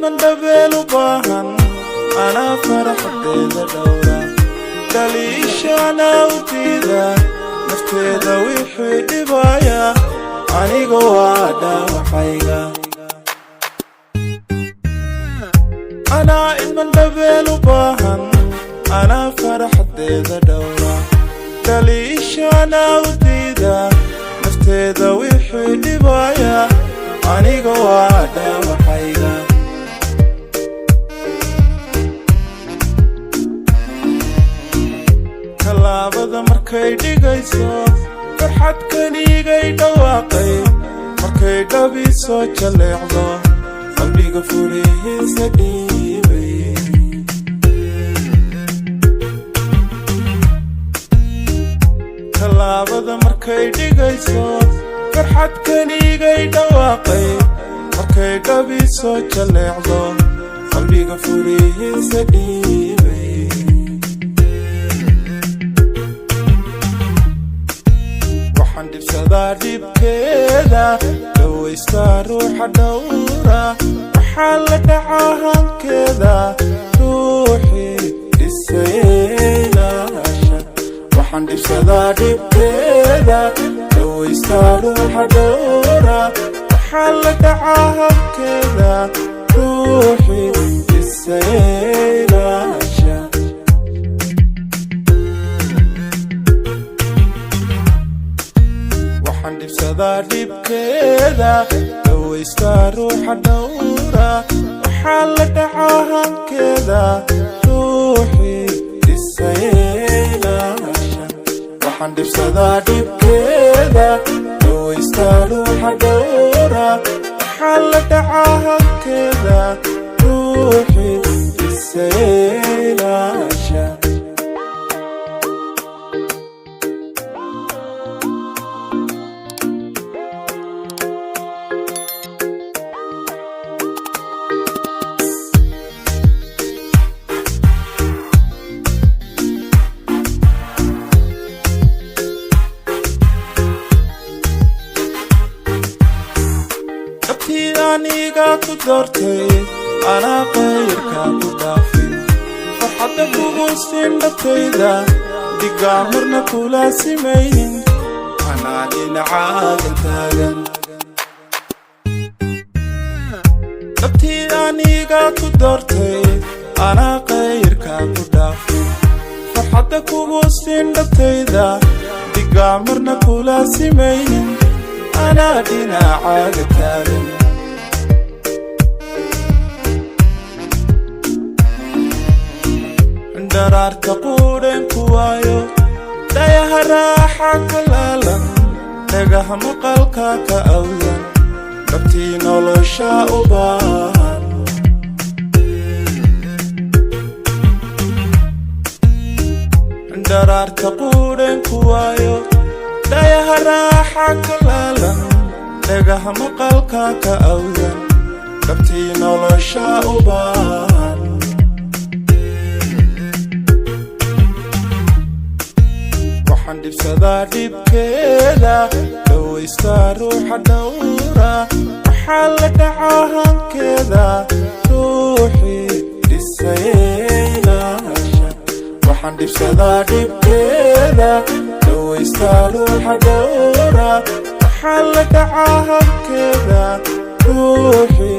Idman dhabeel u baahan, anaa faraxdeeda dhowra, dhaliishaana u diida, nafteeda wixii dhibaya aniga waa dhaawacayga. Anaa idman dhabeel u baahan, anaa faraxdeeda dhowra, dhaliishaana u diida, nafteeda wixii dhibaya aniga waa dhaawacayga. Tallaabada markay dhigayso, farxad keligay dhawaaqay, markay dhabi soo jaleecdo, qalbiga furihiisa dhiibay. Tallaabada markay dhigayso, farxad keligay dhawaaqay, markay dhabi soo jaleecdo, qalbiga furihiisa dhiibay. Waxaan dhibsadaa dhibkeeda, dhawaystaa ruuxa dhowra, waxaa la dhacaa hankeeda, ruuxii dhisaylaasha. Waxaan dhibsadaa dhibkeeda, dhawaystaa ruuxa dhowra, waxaa la dhacaa hankeeda, ruuxii dhisaylaasha. Waxaan dhibsadaa dhibkeeda, dhawaystaa ruuxa dhowra, waxaa la dhacaa hankeeda, ruuxii dhisaylaasha. Waxaan dhibsadaa dhibkeeda, dhawaystaa ruuxa dhowra, waxaa la dhacaa hankeeda, ruuxii dhisaylaasha. Dhabtii aniga ku doortay, anaa qayrkaa ku dhaafin, farxadda kugu siin dhabtayda, dhigaa marna kula simaynin, anaa dhinacaaga taagan. Dhabtii aniga ku doortay, anaa qayrkaa ku dhaafin, farxadda kugu siin dhabtayda, dhigaa marna kula simaynin, anaa dhinacaaga taagan. Dharaarta quudheen ku waayo, dhayaha raaxa ka laalan, dhagaha maqalka ka awdan, dhabtii nolosha u baahan. Dharaarta quudheen ku waayo, dhayaha raaxa ka laalan, dhagaha maqalka ka awdan, dhabtii nolosha u baahan. Waxaan dhibsadaa dhibkeeda, dhawaystaa ruuxa dhowra, waxaa la dhacaa hankeeda, ruuxii dhisaylaasha. Waxaan dhibsadaa dhibkeeda, dhawaystaa ruuxa dhowra, waxaa la dhacaa hankeeda, ruuxii